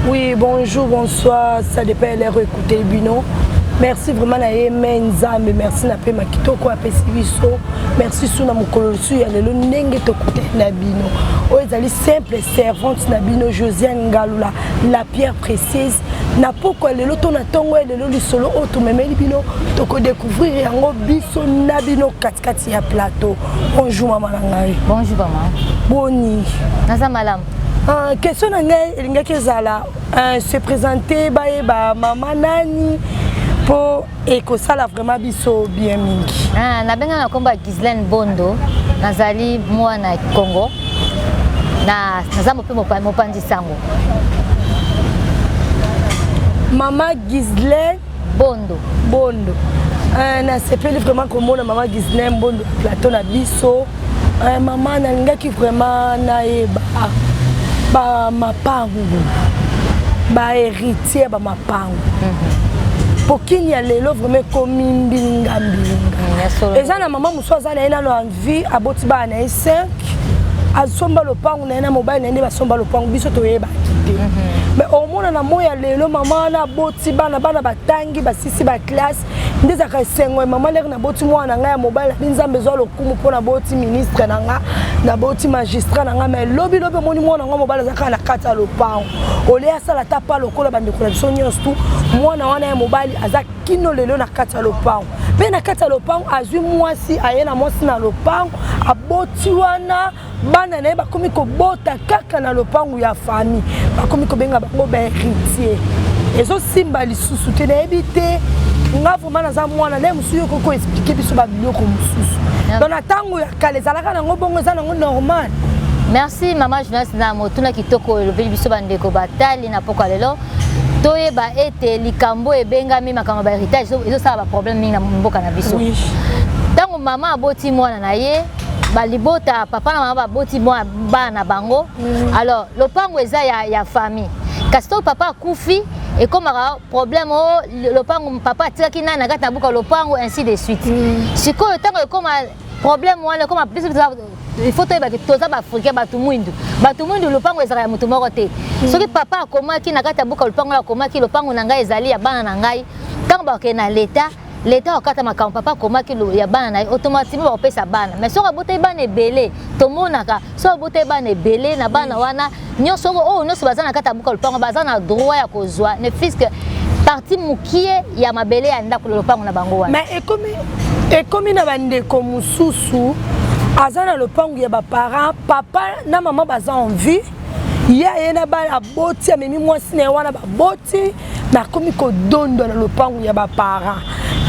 Oui, bonjour, bonsoir, ça dépend l'heure écouter bino. Merci vraiment na ye me Nzambe, merci na pema kitoko apesi biso. Merci su na mokolo su ya lelo ndenge tokutani na bino. Oyo ezali simple servante na bino Josiane Ngalula, la pierre précieuse. Na pokwa lelo to na ntongo ya lelo lisolo oyo tomemeli bino tokodécouvrir yango biso na bino katikati ya plateau. Bonjour mama na ngai. Bonjour mama. Boni. Naza malamu. Question na ngai elingaki ezala se présenter, bayeba mama nani mpo ekosala vraiment biso bien mingi. Ah, nabenga na nkombo ya Ghislaine Bondo, nazali mwana Congo na naza mpe mopanzi sango. Mama Ghislaine Bondo. Bondo. Nasepeli vraiment komona mama Ghislaine Bondo plateau na biso. Mama, nalingaki vraiment nayeba bamapangu, bahéritier bamapangu, po kini ya lelo vraiment ekomi mbilinga mbilinga. Eza na mama mosusu aza na ye nano en vie, aboti bana na ye 5, asomba lopangu na ye na mobali na ye nde basomba lopangu, biso toyebaki te. Mais omona na moi ya lelo mama wana aboti bana, bana batangi, basisi baclasse, nde ezalaka esengo ya mama lere: naboti mwana na ngai ya mobali, abi Nzambe ezwa lokumu mpo naboti ministre na nga, naboti magistrat na nga. Mais lobi lobi omoni mwana ngo mobali aza kaka na kati ya lopango, olie asala ata pa lokola bandeko na biso nyonso tu. Mwana wana ya mobali aza kino lelo na kati ya lopango, mpe na kati ya lopango azwi mwasi, aye na mwasi na lopango, aboti wana bana na ye, bakomi kobota kaka na lopango ya famille, bakomi kobenga bango bahéritier. Ezosimba lisusu te, nayebi te. Nga vraiment naza mwana nde mosusu, yo koko expliquer biso babiloko mosusu. Donc na ntango ya kala ezalaka nango bongo, eza nango normal? Merci mama journaliste na motuna kitoko elobeli biso. Bandeko batali na pokwa lelo, toyeba ete likambo ebengami makambo ya bahéritage ezosala baproblème mingi na mboka na biso. Ntango mama aboti mwana na ye, balibota papa na mama baboti mwana, bana na bango, alors lopango eza ya famille. Kasi to papa akufi, ekomaka problème o lopango papa atikaki nani na kati na buka lopango, ainsi de suite. Sikoyo ntango ekoma problème wana, ekoma biso il faut toyeba ke toza baafricain, bato mwindu. Bato mwindu, lopango ezalaka ya motu moko te. Soki papa akomaki na kati ya buka lopango, akomaki lopango na ngai ezali ya bana na ngai, ntango bakokende na leta, leta akata makambo papa akomaki ya bana na ye, automatiquement bakopesa bana. Mais soki abotaki bana ebele, tomonaka soki abotaki bana ebele, na bana wana nyonso oyo nyonso baza na kati ya buka lopango, baza na droit ya kozwa ne fût-ce que partie mokie ya mabele ya ndako lopango na bango wana. Mais ekomi na bandeko mosusu aza na lopango ya baparent, papa na mama baza en vie, ye aye na bana, aboti, amemi mwasi na ye wana, baboti, mais akomi kodondwa na lopango ya baparent.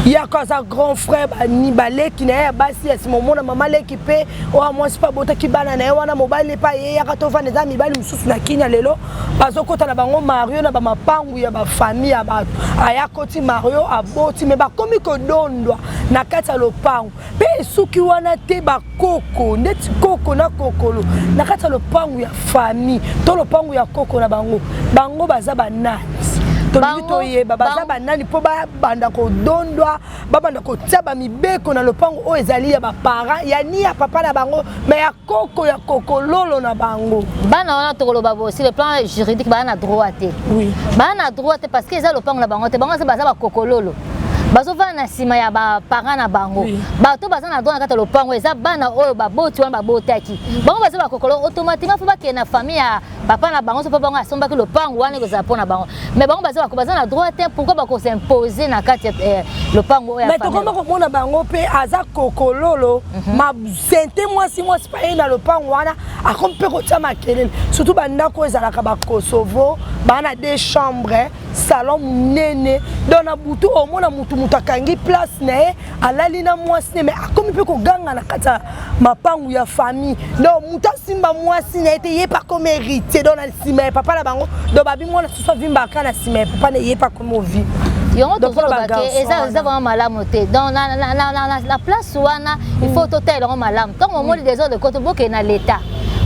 Yako aza grand frère, bani baleki na ye ya basi ya nsima, omona mama leki mpe oyo mwasi mpe abotaki bana na ye wana, mobali mpe ayeyaka tovanda. Eza mibali mosusu na kinya lelo bazokɔta na bango mario na bamapangu ya bafamille ya bato, aya koti mario, aboti, mais bakomi kodondwa na kati ya lopango. Mpe esuki wana te, bakoko ndeti koko na kokolo na kati ya lopango ya famille to lopango ya koko na bango, bango baza banani? Tolingi toyeba baza banani mpo babanda kodondwa, babanda kotia bamibeko na lopango oyo ezali ya baparent, ya ni ya papa na bango, mais ya koko ya kokololo na bango. Bana wana, tokoloba bo sur le plan juridique baa na droit te. Baa na droit te parce que eza lopango na bango te. Bango baza bakokololo, bazovanda na nsima ya baparent na bango. Bato baza na droit na kati ya lopango eza bana oyo baboti wana babotaki. Bango baza bakokolo, automatiquement faut bakende na famille ya papa na bango. So mpo bango asombaki lopango wana, ekozala mpo na bango, mais bango baza na droit te. Pourquoi bakosimpose na kati ya lopango oyo? Mais tokoma komona bango mpe aza kokololo, masente mwasi, mwasi mpe aye na lopango wana, akomi mpe kotia makelele. Surtout bandako oyo ezalaka bakosovo, baa na deux chambres, salon monene. Donc na butu omona mutu, mutu akangi place na ye, alali na mwasi ne, mais akomi mpe koganga na kati ya mapangu ya famille. Donc mutu asimba mwasi na ye te, ye mpe akomi héritier, donc na nsima ya papa na bango. Donc babi mwana susu avimbaka na nsima ya papa na ye, mpe akomi ovimba. Yango tozoloba ke eza vraiment malamu te. Donc na place wana, il faut totalela yango malamu. Ntango omoni désordre koto, bokende na l'état.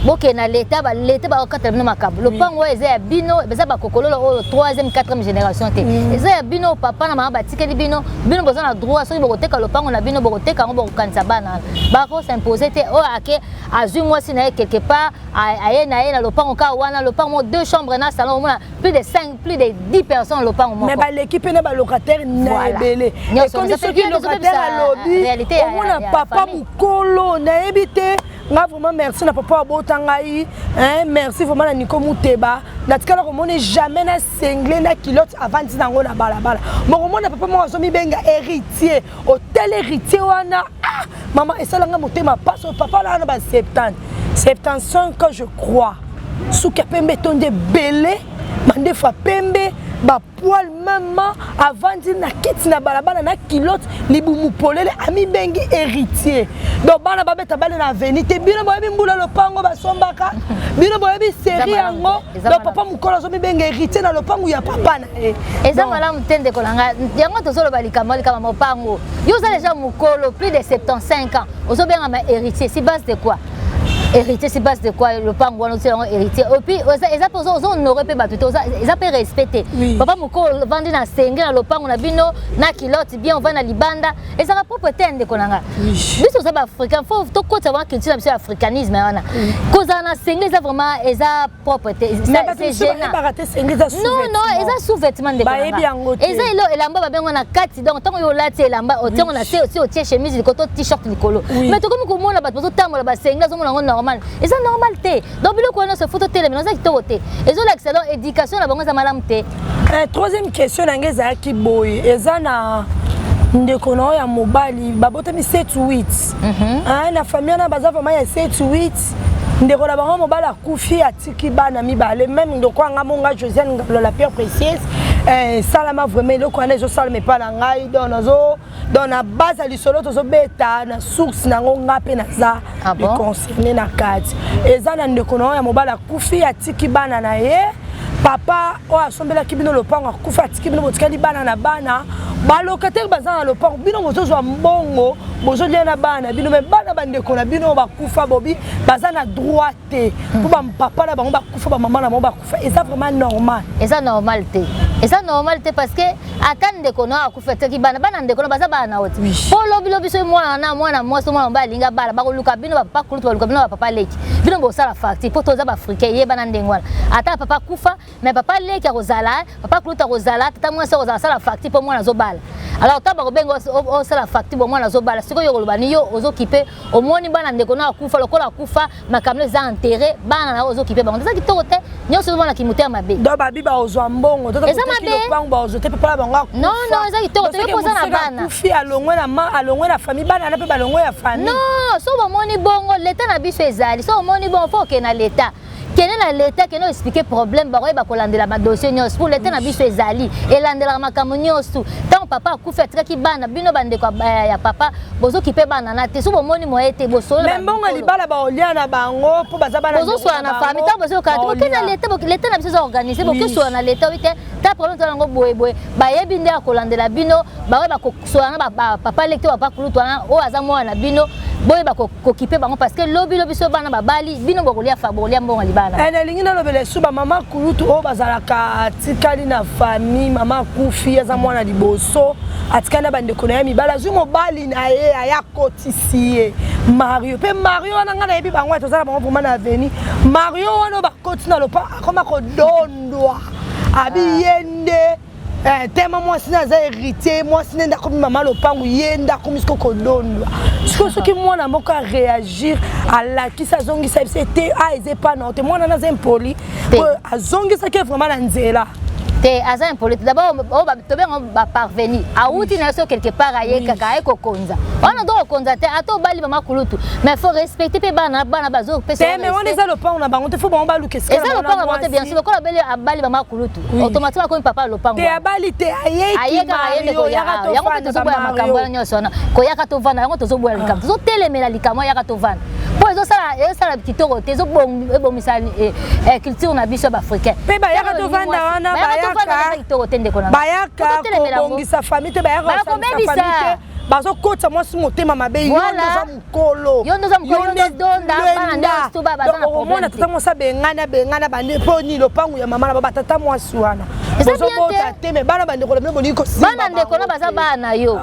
Bokende na leta, baleta bakokatela bino makambo. Lopango oyo eza ya bino, eza bakokololo oyo 3e 4e génération te, eza ya bino. Papa na mama batikeli bino, bino boza na droit. Soki bokoteka lopango na bino, bokoteka yango, bokokanisa bana wana. Bakos'impose te. Oyo ake azwi mwasi na ye quelque part, aye na ye na lopango kaka wana, lopango moko, deux chambres na salon, omona plus de 5, plus de 10 personnes lopango moko. Mais baleki mpe na balocataire na ebele. Ekomi soki locataire alobi, omona papa mokolo, nayebi te. Nga vraiment, merci na papa abota ngai, merci vraiment na Niko Muteba. Natikala komona jamais na singlet na culotte avandi nango na balabala. Mokomona papa moko azomibenga héritier, otel héritier wana. Ah mama, esalanga motema mpasi. Papa wana ba 70, 75 je crois, suki ya pembe etondi ebele, mandefu ya pembe, bapoils mama, avandi na kiti na balabala na culotte, libumu polele, amibengi héritier. Donc bana babeta bale na avenue te. Bino boyebi mbula lopango basombaka, bino boyebi série yango. Donc papa mokolo azomibenga héritier na lopango ya papa na ye. Eza malamu te, ndeko na ngai. Yango tozoloba likambo mopango. Yo oza déjà mokolo, plus de 75 ans, ozobengama héritier sur base de quoi? Héritier sur base de quoi? Lopango wana otia yango héritier, et puis eza mpe ozohonore mpe bato te, eza mpe respect te. Papa mokolo ovandi na senge na lopango na bino na culotte, bien ovandi na libanda, ezalaka propre te, ndeko na nga. Biso oza baafricain, faut tokotisa vraiment culture na biso ya africanisme wana. Kozala na senge eza vraiment, eza propre te, c'est gênant. Non, non, eza sous-vêtement, ndeko. Eza elo elamba babengo na kati. Donc ntango yo olati elamba, otiango na se, osi otie chemise likolo to t-shirt likolo. Mais tokomi komona bato bazotambola basenge, azomona yango normal. Eza normal te. Donc biloko wana nyonso faut totelemela, eza kitoko te, ezolakisa donc éducation na bango eza malamu te. Troisième question na ngai ezalaki boye: eza na ndeko na oyo ya mobali, babotami 7 8 na famille wana, baza vraiment ya 7 8. Ndeko na bango mobali akufi, atiki bana mibale. Même ndeko yanga monga Josiane Ngalo, la pierre précieuse, esalama vraiment eloko wana ezosalama epa na ngai. Donc nazo, donc na base ya lisolo tozobeta, na source nango, nga mpe naza concerné na kati. Eza na ndeko na oyo ya mobali akufi, atiki bana na ye. Papa oyo asombelaki bino lopango akufi, atiki bino, botikali bana na bana. Balocataire baza na lopango, bino bozozwa mbongo, bozolia na bana bino. Mais bana bandeko na bino oyo bakufa, bobi baza na droit te, mpo bapapa na bango bakufa, bamama na bango bakufa. Eza vraiment normal? Eza normal te, eza normal te, parce que ata ndeko na akufi, atiki bana, bana ndeko na baza bana na yo te. Mpo lobilobi soki mwana na mwana mwasi, mwana mobali alingi abala, bakoluka bino bapapa kulutu, baluka bino bapapa leki, bino bosala facture, mpo toza baafricain, yebana ndenge wana. Ata papa akufa, mais papa leki akozala, papa kulutu akozala, tata mwasi akozala, asala facture mpo mwana azobala. Alors ntango bakobenga osala facture bo mwana azobala, sikoyo koloba ni yo ozokipe, omoni bana ndeko na akufa, lokola akufa, makambo eza enterré, bana na yo ozokipe bango, eza kitoko te. Nyonso ozomona kimotema mabe. Donc babi baozwa mbongo. Eza mabe. Lopango baozwa te, papa na bango. Non, non, eza kitoko te. Yo mpo oza na bana. Akufi, alongwe na ma, alongwe na famille, bana na mpe balongwe ya famille. Non, so bomoni bongo, leta na biso ezali. So omoni bongo, faut okende na leta, kende na leta, kende oexplike problème, bakoyeba kolandela badossier nyonso. Pour leta na biso ezali, elandelaka makambo nyonso. Ntango papa akufi, atikaki bana, bino bandeko ya papa bozokipe bana na te. So bomoni moye te, bosolo. Mbongo libala baolia na bango, mpo baza bana. Bozosola na famille, ntango bozokaka te, bokende na leta. Leta na biso eza organisé. Bokesola na leta, oyi te ta problème toza nango boyeboye, bayebi nde ya kolandela bino, bakoyeba kosola na papa leki to papa kulutu wana oyo aza mwana na bino, boyeba kokipe bango, parce que lobi lobi so bana babali, bino bokolia fa, bokolia mbongo libala. Nalingi nalobela esu bamama kulutu oyo bazalaka atikali na famille. Mama akufi, aza mwana liboso, atikali na bandeko na ye mibali, azwi mobali na ye, aya akotisi ye mario. Mpe mario wana, ngai nayebi bango, toza na bango vraiment na avenue. Mario wana oyo bakoti na lopa, akoma kodondwa, abi ye nde tema mwasi nde aza héritier, mwasi nde akomi mama lopangu, ye nde akomi siko kodondwa. Sikoyo soki mwana moko aréagir, alakisi, azongisa biso te, a eza epa na te, mwana na aza impoli, azongisaki vraiment na nzela. Te, aza impoli te. D'abord oyo tobenga baparvenu, awuti na ye so quelque part, aye kaka, aye kokonza wana. Do kokonza te, ata obali mama kulutu, mais faut respecter mpe bana, bana bazopesa. Te, mais wana eza lopango na bango te, faut bango baluka esika. Eza lopango na bango te, bien sûr. Lokola abeli, abali mama kulutu, automatiquement akomi papa lopango. Te, abali te, ayeki. Kaka ye nde yango mpe tozoboya makambo wana nyonso wana. Koyaka tovanda, yango tozoboya likambo, tozotelemela likambo yaka tovanda, mpo ezosala kitoko te, ezobomisa culture na biso ya baafricain. Mpe bayaka tovanda wana, bayaka kitoko te, ndeko na. Bayaka kobongisa famille te, bayaka kobebisa. Bazokotisa mwasi motema mabe. Yo nde oza mokolo, okomona tata mwasi abengani, abengani bande mpo nini? Lopango ya mama na ba batata mwasi wana bozobota te, me bana bandeko na bino bolingi kosimba. Bana ndeko no baza bana na yo.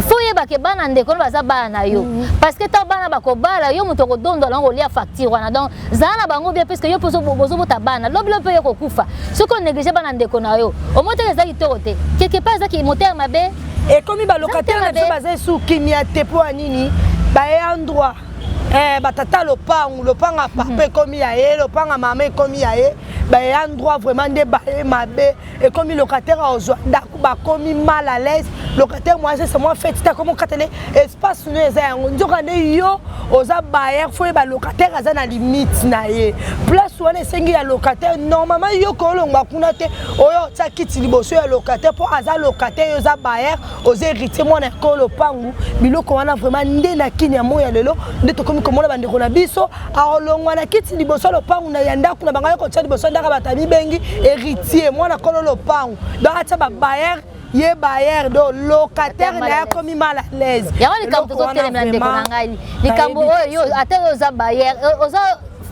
Faut oyeba ke bana ndeko no baza bana na yo, parce que ntango bana bakobala, yo moto okodondola yango, kolia facture wana. Donc zala na bango bien, puisque yo mpe bozobota bana. Lobi lobi mpe yo kokufa soki onéglige bana ndeko na yo. Omoi teke eza kitoko te, quelque part ezaki motema mabe. Ekomi balocataire na biso baza esu kimia te. Mpo ya nini? Baye droit, batata lopangu, lopango ya papa ekomi ya ye, lopango ya mama ekomi ya ye. Baye droit vraiment nde baye mabe. Ekomi locataire azwa ndako, bakomi mal à l'aise. Locataire mwasi ese mwa feti te, akomi okatele espace no eza yango. Nzoka nde yo oza bailleur, faut yeba locataire aza na limite na ye. Place wana esengi ya locataire, normalement yo kolongwa kuna te. Oyo otia kiti liboso ya locataire mpo aza locataire, yo oza bailleur, oza héritier, mwana ekolo lopangu. Biloko wana vraiment nde na kini ya moi ya lelo nde tokomi komona bandeko na biso aolongwa na kiti liboso ya lopangu na ya ndako na bango, ye kotia liboso ya ndako ya bato, amibengi héritier, mwana kolo lopangu. Donc atia babailleur, ye bailleur, donc locataire na ye akomi mal à l'aise. Yango likambo tozotelemela, ndeko na ngai. Likambo oyo, yo ata oyo oza bailleur,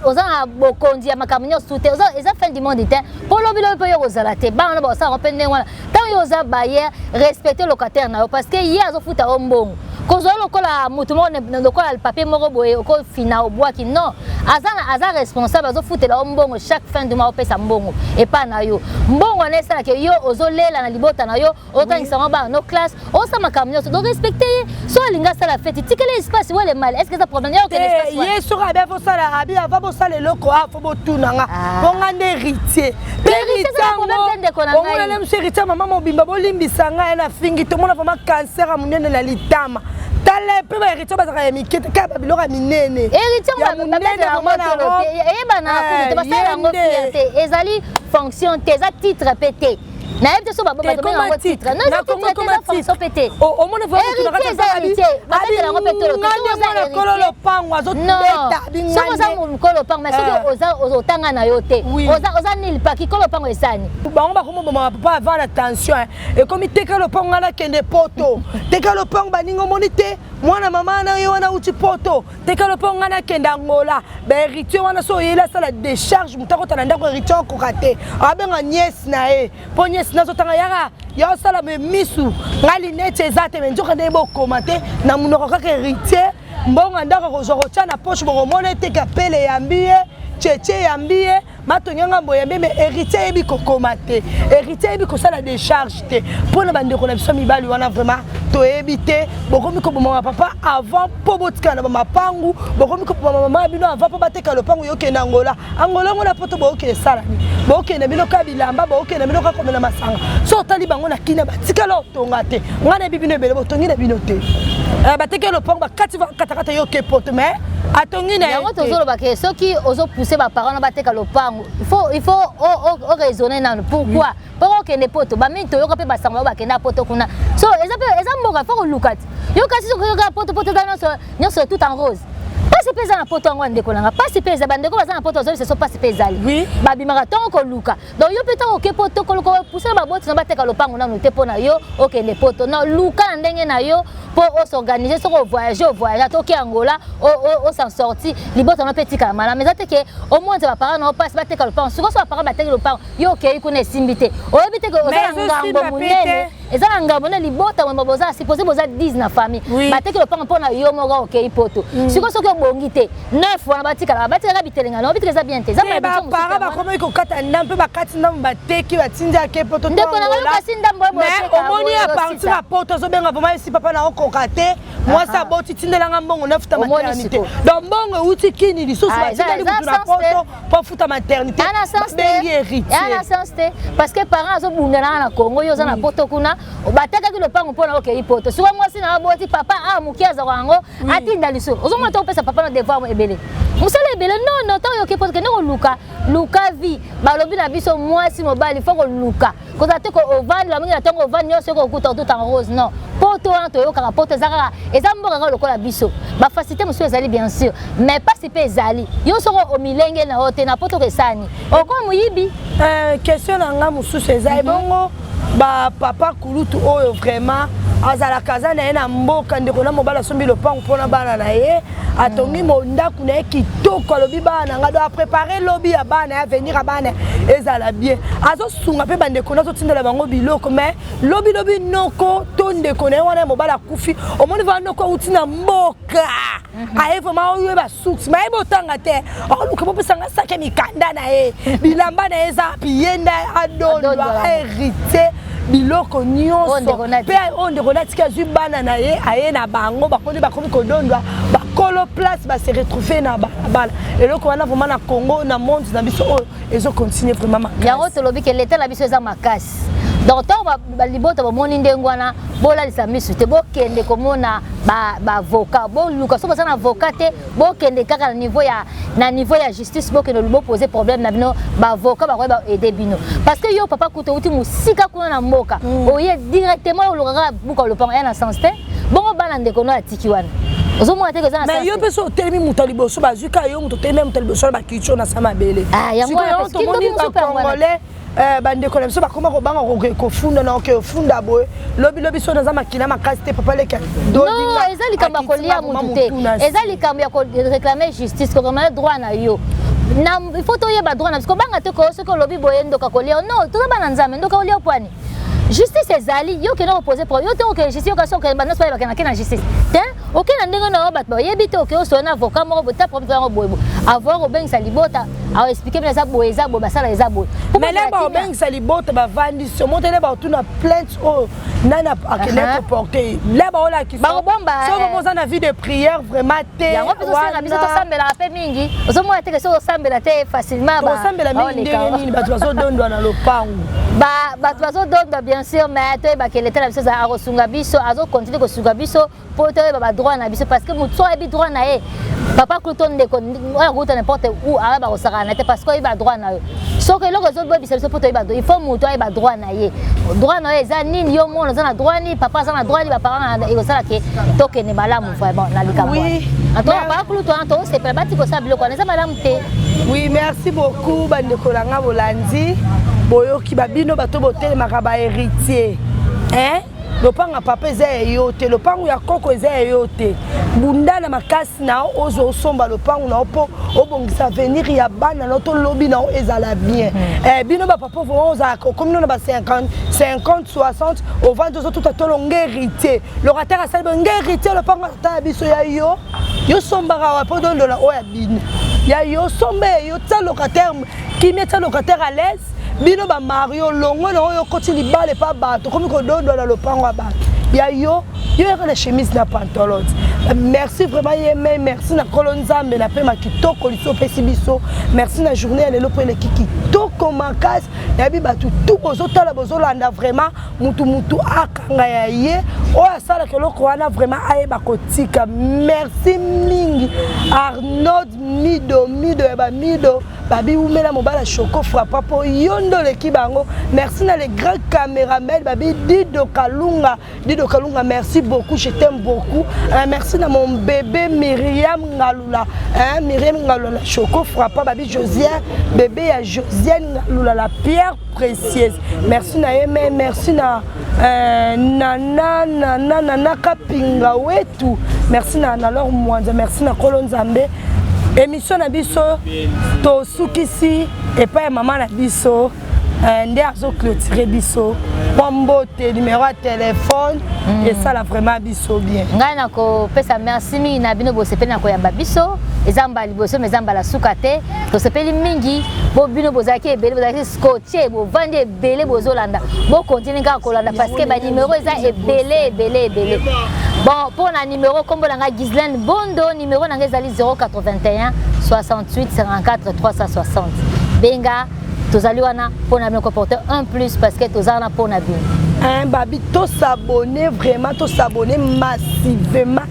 oza na bokonzi ya makambo nyonso te. Eza fin du monde te, mpo lobi lobi mpe yo kozala te. Bana wana bakosala mpe ndenge wana. Ntango yo oza bailleur, respecte locataire na yo, parce que ye azofuta yo mbongo. Kozwa lokola motu moko, lokola papier moko boye okofina, obwaki, non. Aza responsable, azofutela yo mbongo chaque fin du mois. Opesa mbongo epai na yo, mbongo wana esalaka yo ozolela na libota na yo, otangisa yango bana no classe, osala makambo nyonso. Donc respecte ye. So alingi asala feti, tikela espace. Wele mal, est ce que eza problème ya okende espace wana? Ye soki abi afosala, abi ava bosala eloko, a faut botunanga mpo nga nde héritier. Mpe héritier, omonele mosu héritier mama mobimba. Bolimbisa ngai na fingi. Tomona vraiment cancer ya monene na litama. Tala mpe bahéritier bazalaka ya mike te, kaka babiloko ya minene. Héritier eyebana kutu te, basala yango fierté. Ezali fonction te, eza titre mpe te. Nayebi te so babenga yango titre. Non, eza titre te, eza fonction mpe te. Omona. Héritier eza héritier, babetela yango mpe tolo. Kolo lopango azobeta. Soki oza mokolo lopango, mais soki otanga na yo te, oza nil paki kolo lopango esani. Bango bakomoboma papa avant na tension. Ekomi teka lopango, ngai nakende poto. Teka lopango, baninga omoni te, mwana mama na ye wana uti poto. Teka lopango, ngai nakende Angola. Bahéritier wana so oyeli asala décharge, moto akota na ndako, héritier akoka te, abenga nièce na ye mpo nièce nazotanga yaka ya osala me misu ngai lineti eza te. Me nzoka nde bokoma te na monoko kaka héritier. Mbongo ndako akozwa kotya na poche, bokomona eteka pele yambi ye, cheche yambi ye, matongi ngambo yambi. Mais héritier ayebi kokoma te, héritier ayebi kosala décharge te. Mpona bandeko na biso mibali wana vraiment toyebi te. Bokomi koboma bapapa avant mpo botikala na bamapangu. Bokomi koboma mama ya bino avant mpo bateka lopangu. Yokende Angola, Angola ngo na poto, bookende esalani, bookende bino ka bilamba, bookende bino ka komela masanga. So otali bango na kina, batikala otonga te. Ngai nayebi bino ebele botongi na bino te. Bateki lopango, bakati katakata, yoke poto, mais atongi na. Yango tozoloba ke soki ozopousse baparent na bateka lopango, il faut oraisonner nano pourquoi mpo okende poto. Bamingi toyoka mpe basango bao bakenda poto kuna. So eza mpe eza mboka, faut koluka ti yo. Kasi soki oyoka poto, poto eza nyonso nyonso tout en rose. Pasi mpe eza na poto yango ya ndeko nanga, pasi mpe eza. Bandeko baza na poto bazobisa so pasi mpe ezali, babimaka ntongo koluka. Donc yo mpe ntango oke poto, koluka pousse na baboti na bateka lopango nanu te mpo na yo okende poto. Non, luka na ndenge na yo mpo os'organiser. Soki ovoyage, ovoyage ata oke Angola, os'en sorti, libota na mpe etikala malamu. Eza te ke omonisa baparent na yo mpasi bateka lopango. Sikoyo so baparent bateki lopango, yo okei kuna, esimbi te. Oyebi te ke oza na ngambo monene, eza na ngambo nde libota mwemba boza supposé boza 10 na famille, bateki lopango mpo na yo moko okei poto. Sikoyo soki obongi te, 9 wana batikala, batikaka bitelengana, obitika eza bien te. Eza baparent bakomaki kokata ndambo mpe bakati ndambo, bateki, batindi ake poto. Ndeko na ngai, kasi ndambo. Omoni à partir ya poto azobenga vraiment esi papa na okoka te, mwasi aboti, tindelanga mbongo nafuta maternité. Donc mbongo euti kini lisusu, batindeli mutu na poto mpo afuta maternité, babengi héritier. Na sens te, parce que parent azobundana na Congo, yo oza na poto kuna, batekaki lopango mpona okei poto. Sikoyo mwasi na aboti, papa a moke azwaka yango, atinda lisusu. Ozomona te opesa papa na devoir ebele, mosala ebele. Non, non, ntango yoke poto, kende koluka, luka vie. Balobi na biso mwasi mobali faut koluka, kozala te ovandela mingi na ntongo, ovandi nyonso ekokuta tout en rose. Non, poto wana toyokaka, poto eza kaka, eza mboka kaka lokola biso. Bafacilité mosusu ezali bien sûr, mais pasi mpe ezali. Yo soko omilenge na yo te na poto, okesani, okoma moyibi. Question na nga mosusu eza ebongo. Bapapa kulutu oyo vraiment azalaka, aza na ye na mboka, ndeko na mobali asombi lopango mpona bana na ye, atongi ndako na ye kitoko, alobi bana na nga do aprépare lobi ya bana ya avenir ya bana ezala bien. Azosunga mpe bandeko na, azotindela bango biloko. Mais lobi lobi noko to ndeko na ye wana ya mobali akufi, omoni va noko awuti na mboka, aye vraiment oyeba source, ma ye botanga te, aluka bopesanga sake, mikanda na ye, bilamba na ye eza api, ye nde adondwa héritier biloko nyonso. Mpe oyo ndeko natiki, azwi bana na ye, aye na bango, bakoni bakomi kodondwa bakolo place, base retrouve na balabala. Eloko wana vraiment na Congo, na monde na biso oyo, ezocontinue vraiment makasi. Yango tolobi ke leta na biso eza makasi. Donc ntango balibota bomoni ndenge wana, bolalisa misu te, bokende komona baavocat, boluka. So boza na avocat te, bokende kaka na niveau ya justice, bokende bopose problème na bino, baavocat bakoyeba aider bino. Parce que yo papa kuta outi mosika kuna na mboka, oye directement olukaka buka lopango ya na sens te. Bongo bana ndeko no atiki wana, ozomona te eza na Mais yo mpe so otelemi moto ya liboso, bazwi kaka yo moto otelemi moto ya liboso na bakiti oyo na sa mabele. Yango tomoni bacongolais, bandeko na biso bakoma kobanga kofunda na oke ofunda boye. Lobi lobi so naza makila makasi te, papa leki. Non, eza likambo ya kolia mutu te, eza likambo ya koréclame justice, koréclame droit na yo. Na il faut toyeba droit na biso, kobanga te. Ko soki olobi boye, ndoka kolia. Non, toza bana Nzambe, ndoka kolia pwani. Justice ezali, yo okende kopose problème yo te, okende justice, yoka so okende banyonso bayebaka nake na justice te. Okende na ndenge na yo, bato bayebi te, okende osola na avocat moko boye, ta problème yango boye boye. Avocat kobengisa libota, aoexplike bino eza boye, eza boye, basala eza boye. Mais le baobengisa libota, bavandisi omotele, baotuna plainte oyo nani akende koporte, le baolakisa. Bakobomba. So oza na vie de prière vraiment te. Yango mpe tosenga biso tosambelaka mpe mingi. Ozomona te ke soki osambela te facilement. Tosambela mingi ndenge nini bato bazodondwa na lopango? Bato bazodondwa, bien sûr, mais toyebaka leta na biso akosunga biso, azokontinue kosunga biso mpo toyeba badroit na biso. Parce que motu so ayebi droit na ye, papa kuluto, ndeko oyo akuta n'importe où, ayeba kosakana na te, parce que oyeba droit na yo. Soki eloko ezoyebisa biso mpo toyeba, il faut motu ayeba droit na ye. Droit na yo eza nini? Yo mona oza na droit nini? Papa aza na droit nini? Baparent ekosala ke tokende malamu vraiment na likambo wana. Papa kulutu wana tosepela, bati kosala biloko wana eza malamu te. Oui, merci beaucoup bandeko na nga bolandi, boyoki babino bato botelemaka bahéritier, hein? Lopango ya papa eza ya yo te, lopango ya koko eza ya yo te. Bunda na makasi na yo, ozwa osomba lopango na yo mpo obongisa avenir ya bana na yo to lobi na yo ezala bien. Bino bapapa vraiment ozalaka okomi no na ba 50 50 60, ovandi ozotuta tolo nge héritier, locataire asali boye, nge héritier lopango ata ya biso ya yo. Yo sombaka wa mpo dondola oyo ya bino ya yo, somba ya yo, tia locataire kimia, tia locataire à l'aise. Bino bamari olongwe na oyo okoti libala epa bato, okomi kodondwa na lopango ya bato ya yo, yo yaka na chemise na pantalon. Merci vraiment ye me merci na Nkolo Nzambe na pema kitoko liso opesi biso. Merci na journée ya lelo mpo eleki kitoko makasi. Nayebi bato tu bozotala, bozolanda, vraiment mutu mutu akanga ya ye oyo asalaka eloko wana, vraiment ayeba kotika. Merci mingi Arnaud Mido, Mido ya bamido, babi wumela mobala Choco Frappa mpo yo nde oleki bango. Merci na le grand caméraman babi Dido Kalunga, Dido Kalunga, merci beaucoup, je t'aime beaucoup. Merci na mon bébé Myriam Ngalula, hein, Myriam Ngalula la Choco Frappa, babi Josiane, bébé ya Josiane Ngalula la pierre précieuse. Merci na ye, mais merci na Nana Nana Nana Kapinga wetu, merci na Lor Mwanza, merci na Kolo Nzambe. Émission na biso tosukisi epai ya mama na biso nde azoclôture biso mwa mbote, numéro ya telefone esala vraiment biso bien. Ngai nakopesa merci mingi na bino bosepeli na koyamba biso. Eza mbala liboso, mais eza mbala suka te. Tosepeli mingi bo bino bozalaki ebele, bozalaki scotché, bovandi ebele, bozolanda, bokontinue kaka kolanda parce que banimero eza ebele ebele ebele. Bon, mpo na nimero, nkombo na ngai Ghislaine Bondo, nimero na ngai ezali 081 68 54 360. Benga, tozali wana mpo na bino koporte un plus parce que toza wana mpo na bino. Hein, babi tosabonne vraiment, tosabonne massivement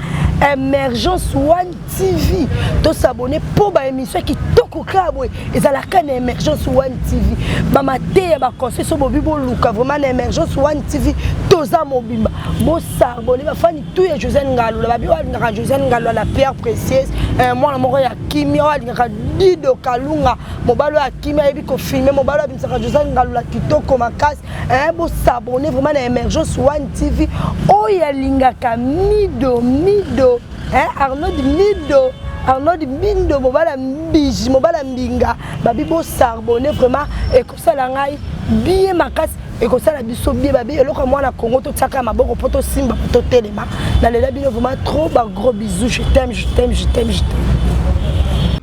Émergence One TV, tosabonne mpo baémission kitoko kaka boye ezalaka na Émergence One TV. Bamateya, baconseil so bobi boluka vraiment na Émergence One TV. Toza mobimba, bosabonne bafani tu ya Josiane Ngalula, babi oyo alingaka Josiane Ngalula la pierre précieuse. Mwana moko ya kimia oyo alingaka Dido Kalunga, mobali oyo akimi, ayebi kofilmer, mobali oyo abimisaka José Ngalula kitoko makasi. Bos'abonner vraiment na Émergence One TV. Oyo alingaka Mido, Mido, Arnaud Mido, Arnaud Bindo, mobali ya mbiji, mobali ya mbinga, babi bos'abonner vraiment, ekosala ngai bien makasi, ekosala biso bien. Babi eloko ya mwana Congo, totiaka maboko mpo tosimba, mpo totelema. Nalela bino vraiment trop, ba gros bisous, je t'aime, je t'aime, je t'aime, je t'aime.